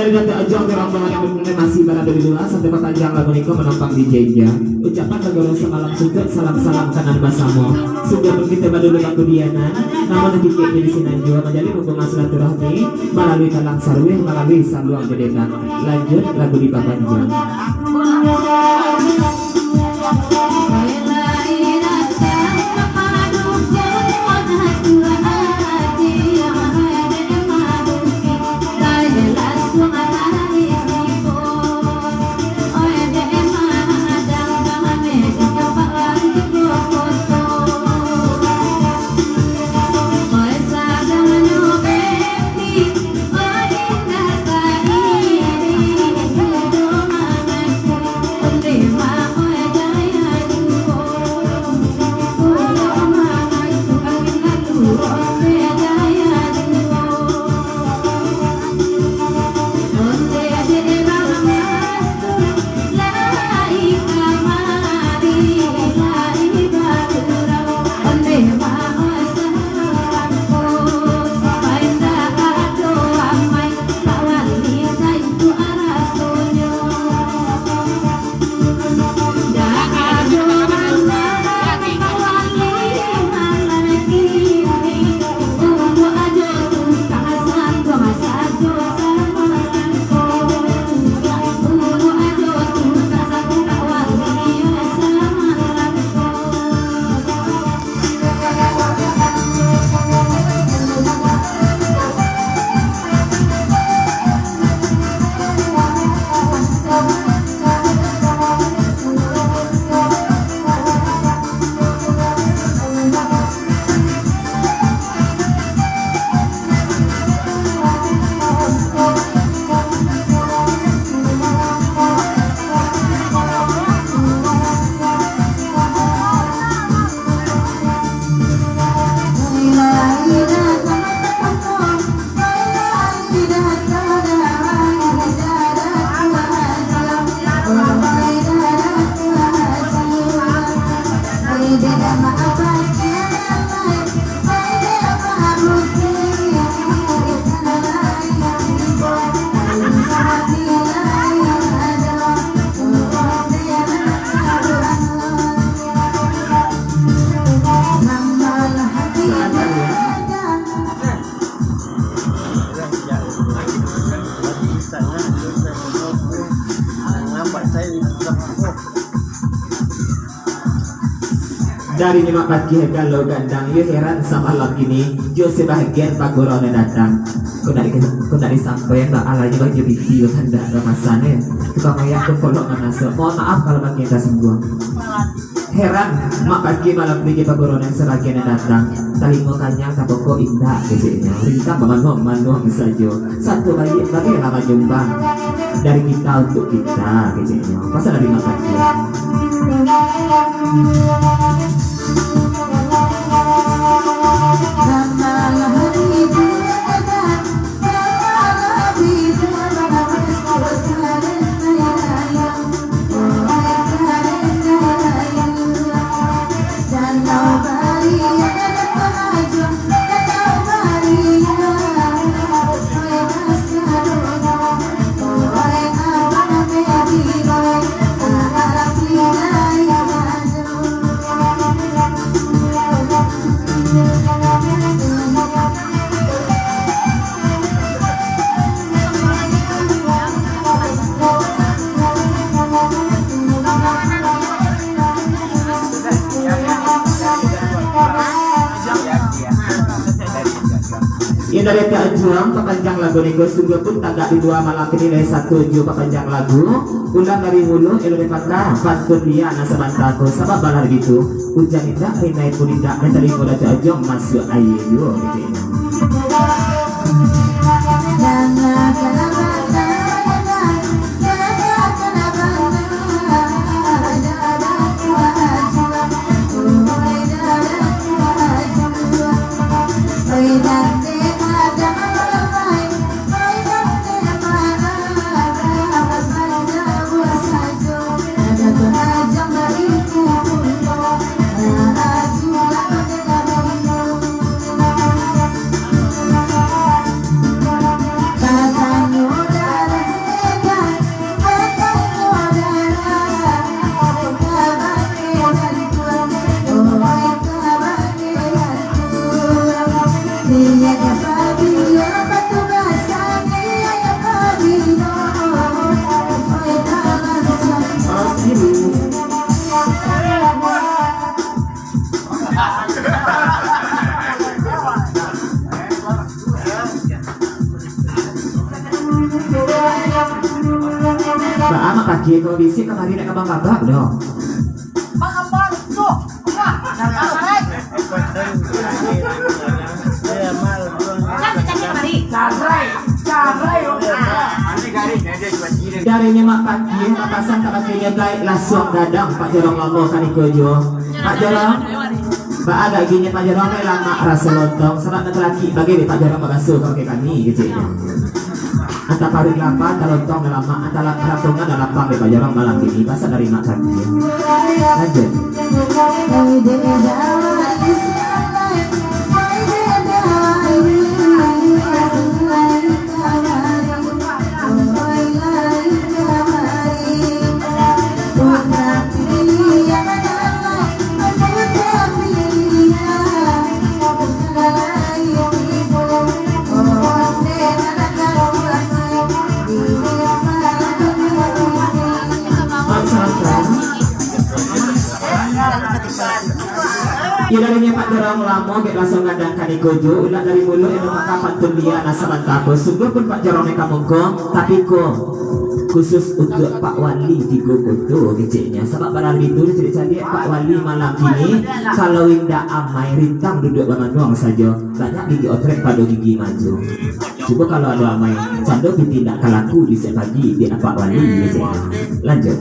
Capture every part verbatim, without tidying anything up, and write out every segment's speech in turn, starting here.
Dari Datuak Ajuang, di rombongan yang masih barado di lua, sampai papanjang lagu niko manompang di J J. Ucapan baguru samalam suntuak, salam-salam kanai basamo. Sudah pun kito badulu bakudianan, namun titiknyo di sinan juo manjalin hubungan silaturahmi malalui talang saruih, malalui saluang jo dendang. Lanjut lagu dipapanjang. Dari Nyimak Pakih Galo Gandang, yo heran samalam kini, jo sabahagian paguru nan datang. Kok nak di-, kok nak disampaian, bah, alaihnyo bagi piti, bah, kandak ramasan, yo. Tukang mayak tu kolok manaso. Mohon maaf kalau bagi yang tersinggung. Heran, Mak Pakih malam ko jo paguru nan sabahagian nan datang. Talingo kanyang, tapokok indak, keceknyo. Rintang bamanuang-manuang sajo. Satu baiak, baiaklah manyumbang. Dari kita untuk kita, keceknyo. Pasal dari Mak Pakih. Indak dek ajuang, papanjang lagu niko sungguahpun tagak di lua malam kini lai satu jo papanjang lagu. Ulang dari mulu, elok dipatah, pantun dia nan sabanta ko, sabab balah bitu. Ujan indak, rinai pun indak, nan talingo Datuak Ajuang masuak aia juo, keceknyo. Baa mak pakie ko bisi kamari nak ka Bang Babak doh. Carai, carai. Darinyo mak pakie, mak pasan ka pakienyo, baik lasuang gadang Pak Jorong Lamo kaniko juo. Pak Jorong, baa agak gini Pak Jorong, lamak raso lontong, sabab nan talakik bagai dek Pak Jorong babaso ka pakai kami, keceknyo. Antah paruik lapa, antah lontong nan lamak, antah la-, rantungan nan lapang dek Pak Jorong malam kini, pasan dari mak pakie. Lanjut. Yo, darinyo Pak Jorong Lamo, gek lasuang gadang kaniko juo, ulak dari muluik, elok maka pantun lia nan sabanta ko. Sungguahpun Pak Jorong nan ka mungko, tapi ko khusus untuak Pak Wali Tigo Koto, keceknyo. Sabab baralu itu dicaliak-caliak Pak Wali malam kini, kalau indak amai, rintang duduak bamanuang sajo. Banyak gigi otrek pado gigi majo. Cubo kalau ado amai, cando pitih indak ka laku, bisuak pagi dek Pak Wali, keceknyo. Lanjut.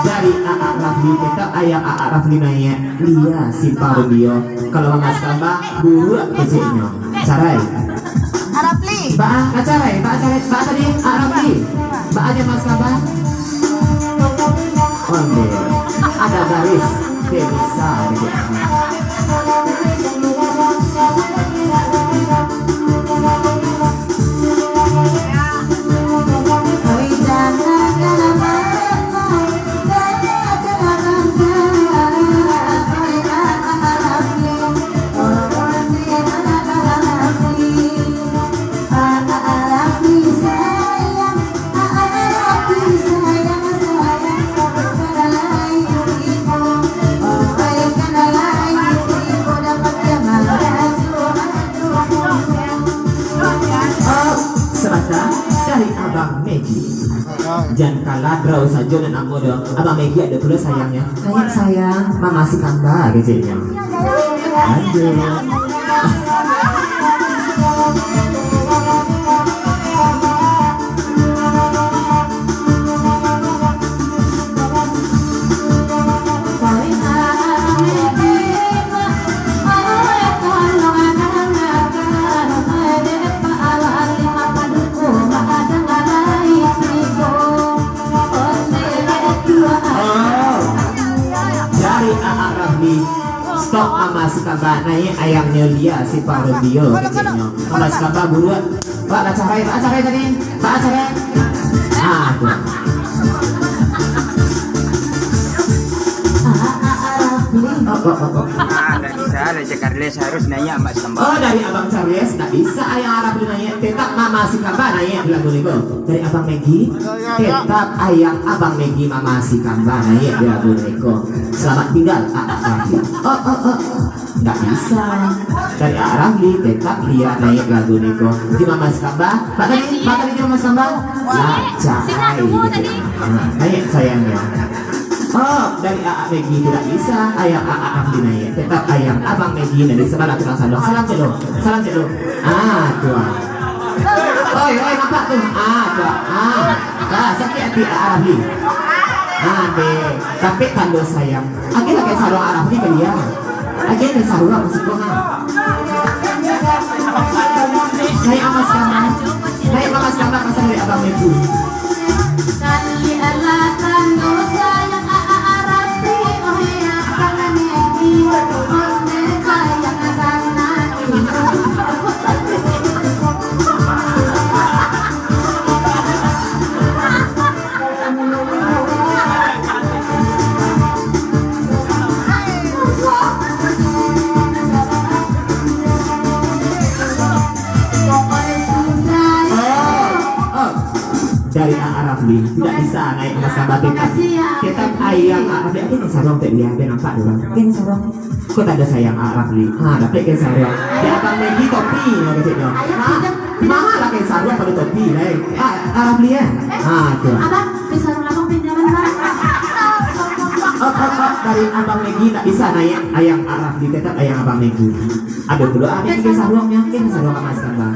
Dari Aak Rafli, tetap ayang Aak Rafli naiak, lia simpang rumbio. Kalau Mama Sikamba, buruak keceknyo. Carai. Arafli. Baa, ah, carai, baa carai, baa tadi, Aak Rafli. Baa aja Mama Sikamba. Onde. Ada garis. Tidak bisa, keceknyo. Oh, sabanta, dari Abang Megi. Jan kaladrau sajo nan namo doh. Abang Megi ado pulo sayangnyo. Naiak sayang, Mama Sikamba, keceknyo. Aduh. Oh, dari Aak Rafli. Stop, Mama Sikamba naiak, ayangnyo lia simpang rumbio, keceknyo. Mama Sikamba buruak. Baa carai, baa carai tadi. Baa carai. Ah, tu. Oh, oh, oh, oh. Ah, ndak bisa, Raja Charles harus naiak, Mak Sikamba. Oh, dari Abang Charles, ndak bisa ayang Arafli naiak, tetap Mama Sikamba naiak di lagu niko. Dari Abang Megi, tetap ayang Abang Megi, Mama Sikamba naiak di lagu niko. Selamat tinggal, Aak Rafli. Oh, oh, oh. Ndak bisa. Dari Aak Rafli, tetap lia naiak lagu niko. Di Mama Sikamba, baa tadi, baa tadi di Mama Sikamba? Lah, carai gitu. Nah, naiak sayangnyo. Oh, dari Aak Megi tu ndak bisa. Ayang Aak Rafli naiak. Tetap ayang Abang Megi nan di sabalah tukang salon. Salam cek lu. Salam cek lu. Ah, tu ah. Oi, oi, nampak tu. Ah, tu ah. Ah. Ah, sakik ati Aak Rafli. Ah, deh. Tapi tando sayang. Agiah pakai sarung Aak Rafli kali ya. Agiah pakai sarung, maksud gua, ha. Naik Amas Kama. Naik Amas Kama, pasang dari Abang Meku. Oh, oh. Dari A A Rafli, tidak bisa naik Amas Kama. Tetap ayang A A Rafli. Ado saruang tak dia, ado nampak tu, Bang? Ado saruang. Kok tak ado sayang A A Rafli? Ha, dapek kain saruang. Di Abang Meguy topi, nah, keceknyo. Ha, mahal lah kain saruang pado topi, lai. Ah, A A Rafli, ya? Ha, tu. Abang, kain saruang abang pinjaman, Bang. Oh, oh, oh, dari Abang Meguy tak bisa naik ayang A A Rafli, tetap ayang Abang Meguy. Ado pulo, ah, kain saruangnyo, kain saruang Amas Kama.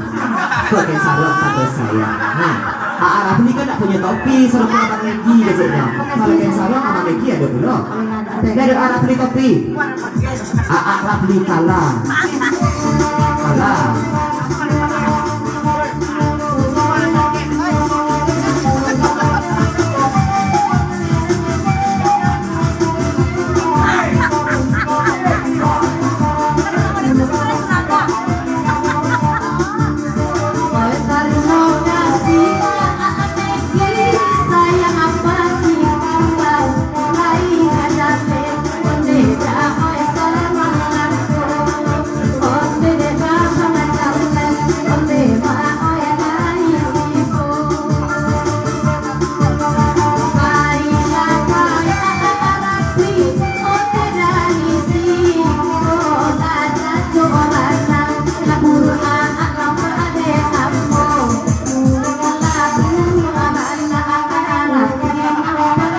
Kok kain saruang tak ado sayang? Ha, A A Rafli kan tak punyo topi, saruang Abang Meguy, keceknyo. Kalau kain saruang Abang Meguy ado pulo. Dari A A Rafli topi. A A Rafli kalah. Kalah.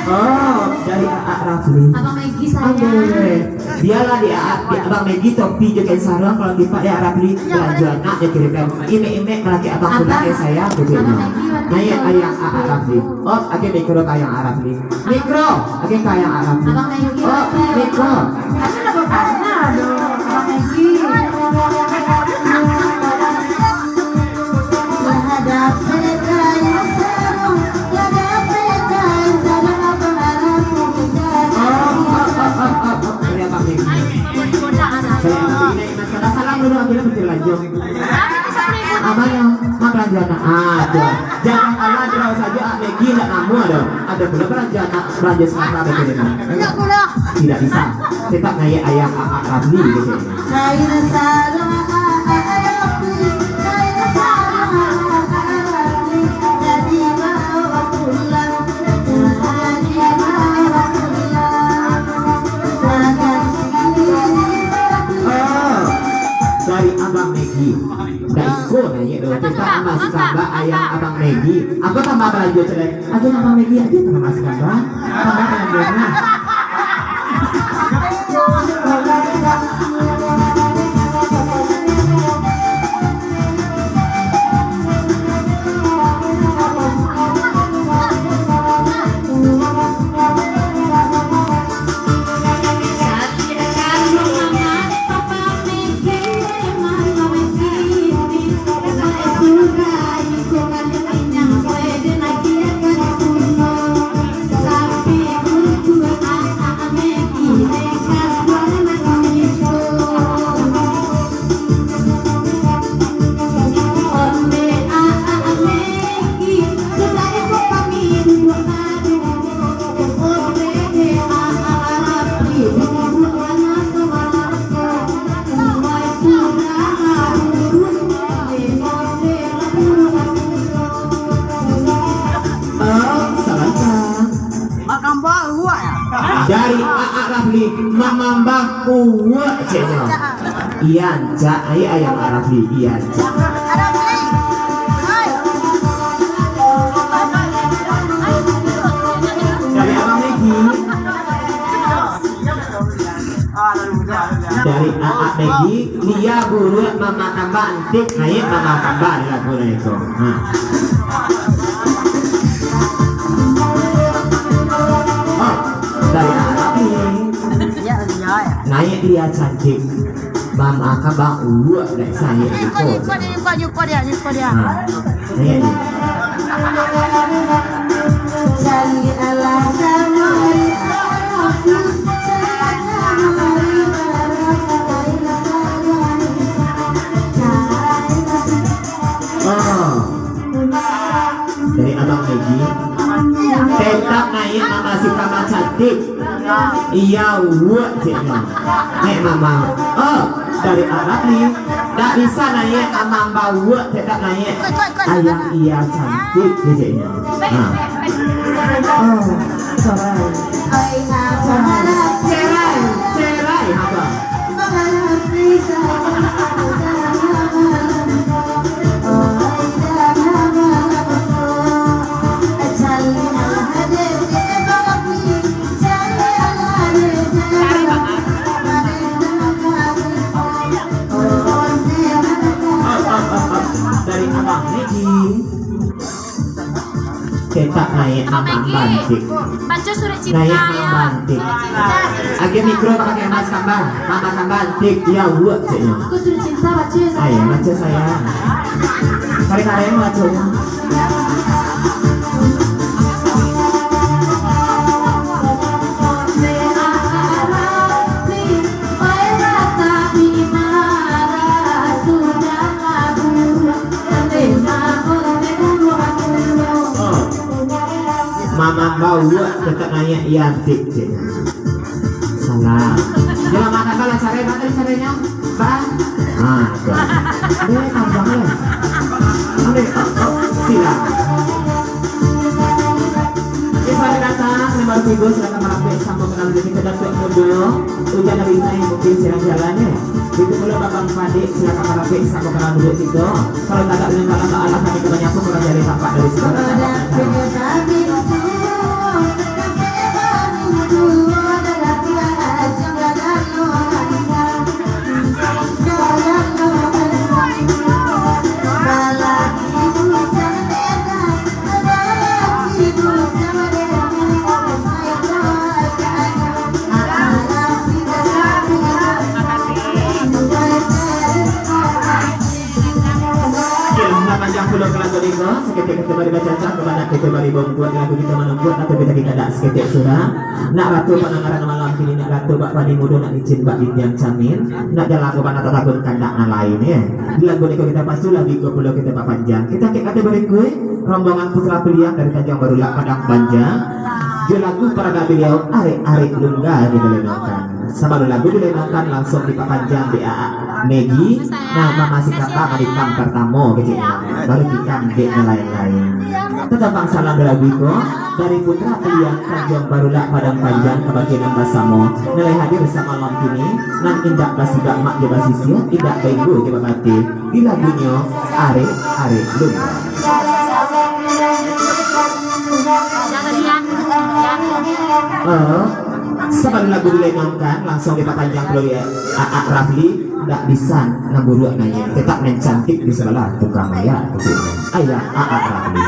Oh, dari A A Rafli. Abang Meguy sayang. Aduh. Bialah di A A, di Abang Meguy topi jo kain saruang, kalau tipak di A A Rafli, balanjo anak jo kirimkan. Imek-imek malaki abang tu nak kain sayang, gitu, Abang no. Meguy, naik ayang A A Rafli. Oh, oke, mikro ka ayang A A Rafli. Mikro, oke, ka ayang A A Rafli. Abang Meguy, oh, mikro. Tapi lah berwarna, aduh, Abang Meguy. Salam dulu, akhirnya berlanjut. Abang yang mak lanjut, nah. Ah, tu. Jangan kalah, dirau sajo, ah, Meguy ndak namuah doh. Ado pulo balanjo anak, balanjo sakarang ado pulo. Tidak bisa. Tetap naik ayang A A Rafli, gitu. Oh, dari Abang Meguy. Ndak iko naiak doh, kita tambah tambah ayang Abang Meguy. Aku tambah balanjo, celek. Aja Abang Meguy aja tambah tambah. Tambah balanjo nah. Dari A A Rafli, mamambah uwak, ceknyo. Iya, cak, ai ayang A A Rafli, iya, cak. Dari Abang Meguy. Dari A A Meguy, dia buruak mama tambah antik, naiak mama tambah di lagu na iko. Ha. Oh, dari A A Meguy. Iya, iya, ya. Naiak dia cantik. Mama kaba uwak dek saya. Nyuko, nyuko dia, nyuko, nyuko dia, nyuko dia. Ha, naiak dia. Oh. Dari Abang Megi. Tetap naiak Mama si kaba cantik. Iya, uwak, ciknyo. Naiak Mama. Oh, dari Arab ni. Ndak bisa naiak Mama, uwak tetap naiak. Ayang iya cantik, ciknyo. Nah. Oh, cerai. Cerai, cerai, apa? Dari Abang Negi. Tetap naiak Mama Megi. Bantik. Baco surat cinta, naiak Mama ya. Bantik. Surat cinta. Agiah mikro ka pakai mas kamba. Mama kamba antik. Ya, uwak, ciknyo. Aku surat cinta, baco ya, sayang. Ayo, baco, sayang. Kali-kali yang baco. Mama bawa tetap naiak, iya, antik, cik. Salah. Jalan makan balah, sarai, mana sarainyo? Ba? Ah, tu. Eh, panjang lah. Ambil. Silakan. Oke, selamat datang. Nomor tiga, silakan merapat. Sambung kenal dulu kita, Datuk Mudo. Ujan dari naik, mungkin silang jalan, ya. Itu pula Babang Padik, silakan merapat. Sambung kenal dulu kita. Kalau tak ada dengan Babang Alah, kami kebanyakan kurang jadi tampak dari sebelah. Oke, lah panjang pulo ka lagu niko, saketek kito bari bacacah, kabanyak kito bari bongkuak, lagu kito manungkuak, atau kito, kito dak saketek surang. Nak ratu pandangaran malam kini, nak ratu bak padi mudo, nak licin bak dindiang camin, nak jalan ko bana tatakun kandak nan lain, ya. Di lagu niko kito pacu, lagu ko pulo kito papanjang. Kito angkek kategori kue, rombongan Putra Piliang dari Tanjung Barulak, Padang Panjang. Jo lagu paragak baliau, Arek-arek Lungga, kito lenokan. Sabalun lagu dilenokan, langsuang dipapanjang dek Aak Megi. Nah, Mama Sikapa manikam partamo, keciknyo. Baru tikam dek nan lain-lain. Tatampang salam dari lagu ko, dari Putra Piliang Tanjung Barulak Padang Panjang, kabake nan basamo. Nan lai hadir samalam kini, nan indak basidak mak jo basisia, indak bainggo jo babati. Di lagunyo, Arek-arek Lungga. Eh, sabalun lagu dilenokan, langsuang dipapanjang pulo dek Aak Rafli, ndak bisa nan buruak naiak, tetap nan cantik di sabalah tukang mayak, keciknyo. Ayo, Aak Rafli.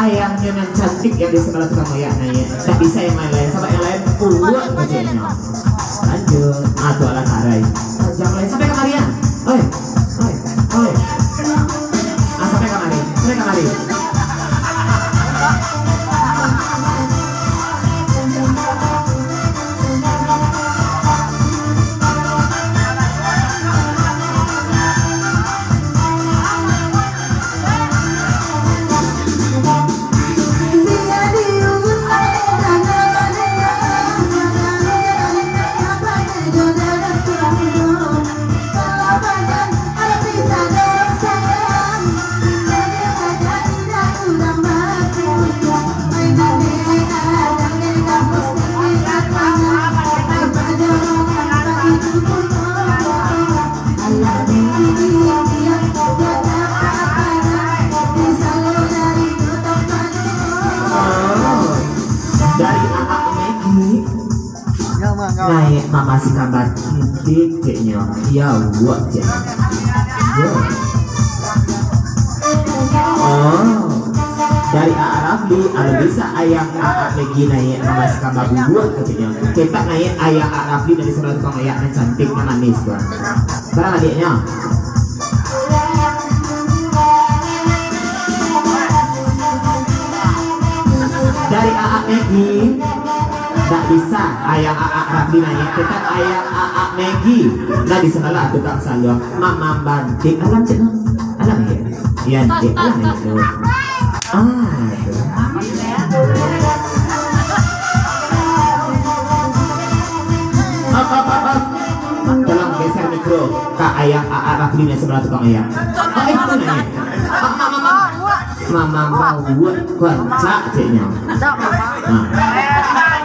Ayangnyo nan cantik yang di sabalah tukang oyak naiak. Tak bisa yang lain-lain, sabab yang lain kuruak keceknyo. Lanjut. Ah, tu alah tarai. Jangan lain sampai kamari, ah. Oi, oi, oi. Ah, sampai kamari, sampai kamari. Dari Aak Megi. Naiak mama si kamba cantik, ceknyo. Ya, buak, ceknyo. Ya. Oh. Dari Aak Rafli, kalau bisa ayang Aak Megi naiak mama si kamba bubuak, ceknyo. Ketak naiak ayang Aak Rafli dari sabalah tukang oyak nan cantik, nan manis, tu. Barang adiaknyo. Dari Aak Megi, tak bisa ayang Aak Rafli naiak, tetap ayang Aak Megi. Nah, di sanalah tukang saluang, Mamam Bantik. Alam cek, alam ya? Iya, cek, alam ya, tu. Ah, tu. Up, up, up, up. Tolong geser mikro ka ayang Aak Rafli nan sabalah tukang ayang. Oh, itu naiak. Mamam, mamam. Mamam bauak koncak, ceknyo. Nah.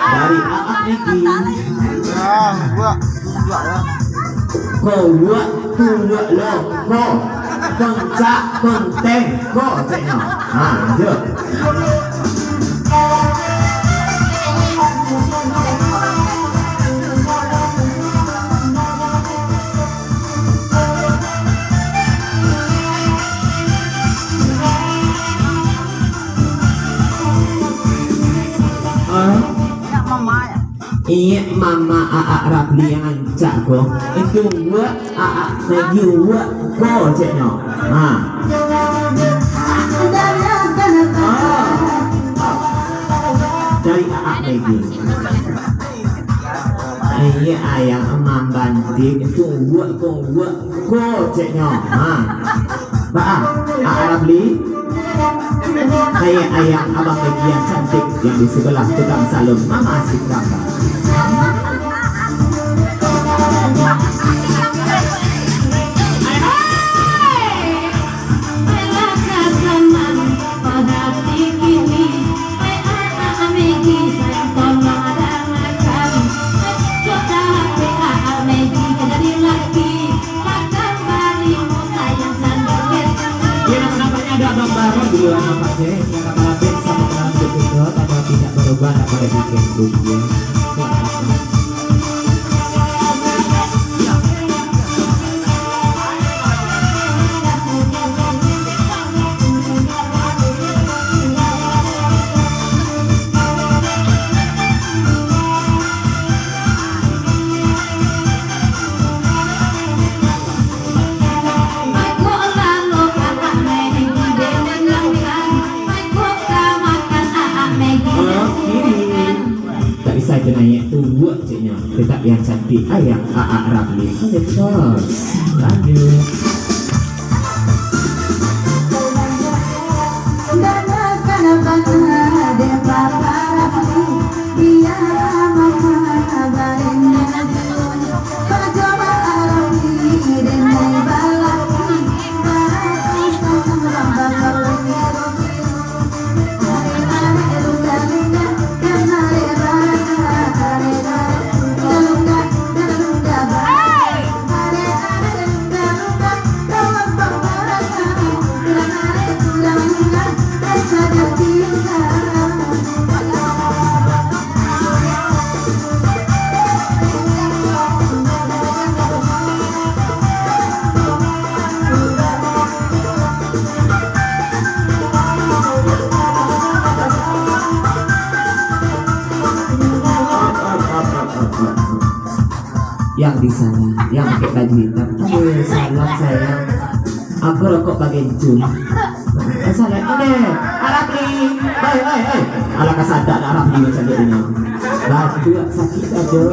Dari Aak Megi. Ah, buak. Buak, ya. Ko buak, ko buak lo, ko. Koncak, konteng, ko, ceknyo. Nah, lanjut. Ah. Ingat mama Aak Rafli yang rancak ko. Itu buak Aak Megi buak ko, ceknyo. Ha. Ah. Dari Aak Megi. Ingat ayang Mamam Bantik itu buak ko buak ko, ceknyo. Ha. Ba a, Aak Rafli. Ayang-ayang abang Megi yang cantik yang di sebelah tukang salon Mama Sikamba. Yo, nampaknyo ado abang baru di lua, nampaknyo. Segala malapik samo dalam hiduik kito, tanpa tidak berubah, tak boleh bikin rugi. Oke. Tak bisa itu naiak tubuak, ceknyo. Tetap yang cantik, ayang Aak Rafli. Oke, terus. Lanjut. Yang di sana, yang pakai baju hitam. Aduh, salam sayang. Aku rokok bagencu. Salam, eh, Arapli. Hei, hei, hei. Alah, kasadak dah Arapli macam ni. Batuk sakit aja.